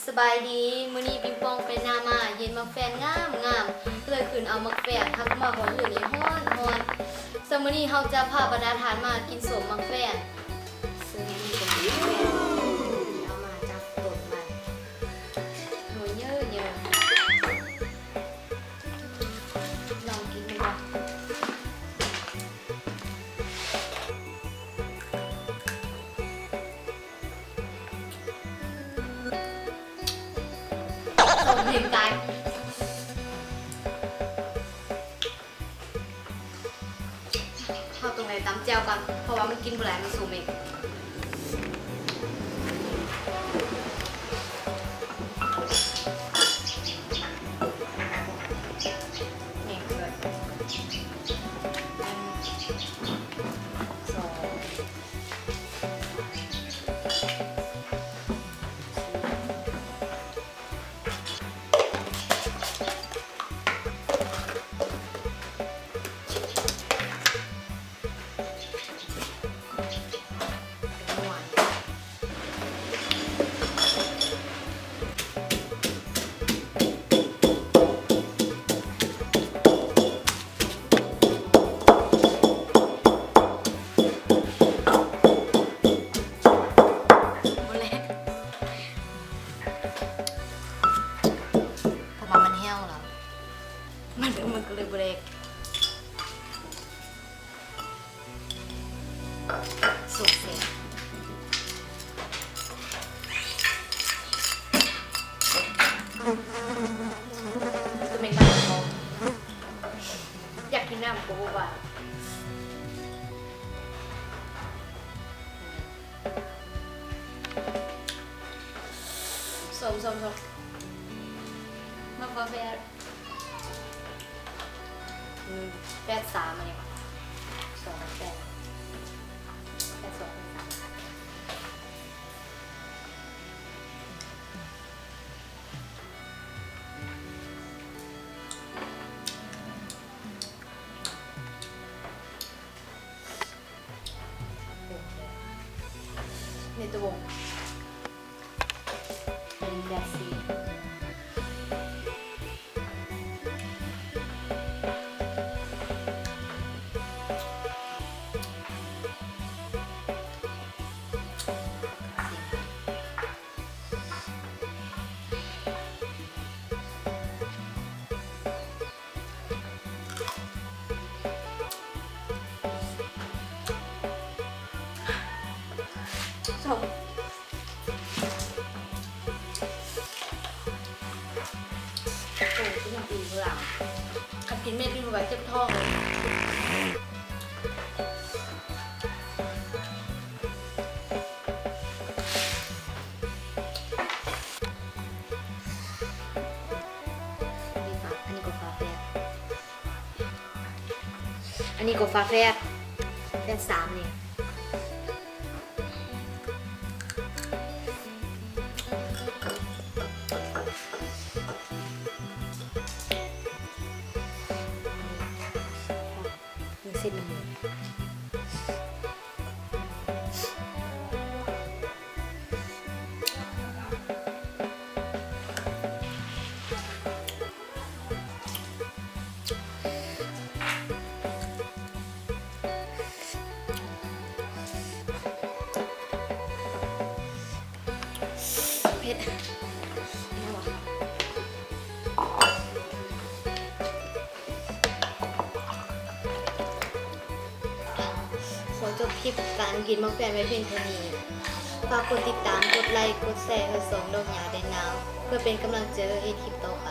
ສະບາຍດີ, ມື້ນີ້ປິງປອງໄປນາມາ ເຫັນໝາກແຟນງາມໆ ເລີຍຂຶ້ນເອົາໝາກແຟນ, ຫາກມາຮອດເຮືອນນີ້ຮ້ອນໆ. ສຳ ມື້ນີ້ເຮົາຈະພາບັນດາທ່ານມາກິນສົ້ມໝາກແຟນ. ເຊິ່ງອັນນີ້ກໍໝາກແຟນ ເອົາມາຈາກຕົ້ນມັນ ໜ່ວຍເຍີະໆ. ລອງກິນເບິ່ງເນາະ. ສົ້ມແຮງຕາຍ. ເຮົາຕ້ອງໄດ້ຕຳແຈ່ວກ່ອນ ເພາະວ່າມັນກິນບໍ່ໄດ້ ມັນສົ້ມເອງ. ນີ້ເລີຍ ໜຶ່ງ ສອງ ໝົດແລ້ວ. ເພາະວ່າມັນແຫ້ວແລ້ວ ມັນ ມັນກໍເລີຍບໍ່ໄດ້ສຸກເສຍ. ຄືແມ່ນນ້ຳບໍ່ ຢາກກິນນ້ຳກໍບໍ່ວ່າ. ສົ້ມໆໆ ໝາກຝາແຝດ ອືມ ແຝດສາມ ອັນນີ້ ສອງ ແຝດ ແຝດສອງ ແຝດສາມ. ເປັນແບບ ໃນຕົວວົງ ເປັນແບບສີ່. ໂອ້ ກິນນ້ຳອີ່ຫຍັງ ຄັນກິນເມັດນີ້ບໍ່ໄຫວ ເຈັບທ້ອງເລີຍ. ອັນນີ້ກໍຝາແຝດ ອັນນີ້ກໍຝາແຝດ ແຝດສາມນີ້. ເສັ້ນ ເຜັດ ຂໍຈົບຄລິບການກິນໝາກແຟນໄວ້ພຽງເທົ່ານີ້. ຝາກກົດຕິດຕາມ, ກົດໄລ, ກົດແຊໃຫ້ຊ່ອງດອກຫຍ້າແດນໜາວ ເພື່ອເປັນກຳລັງໃຈເຮັດຄລິບຕໍ່ໄປ.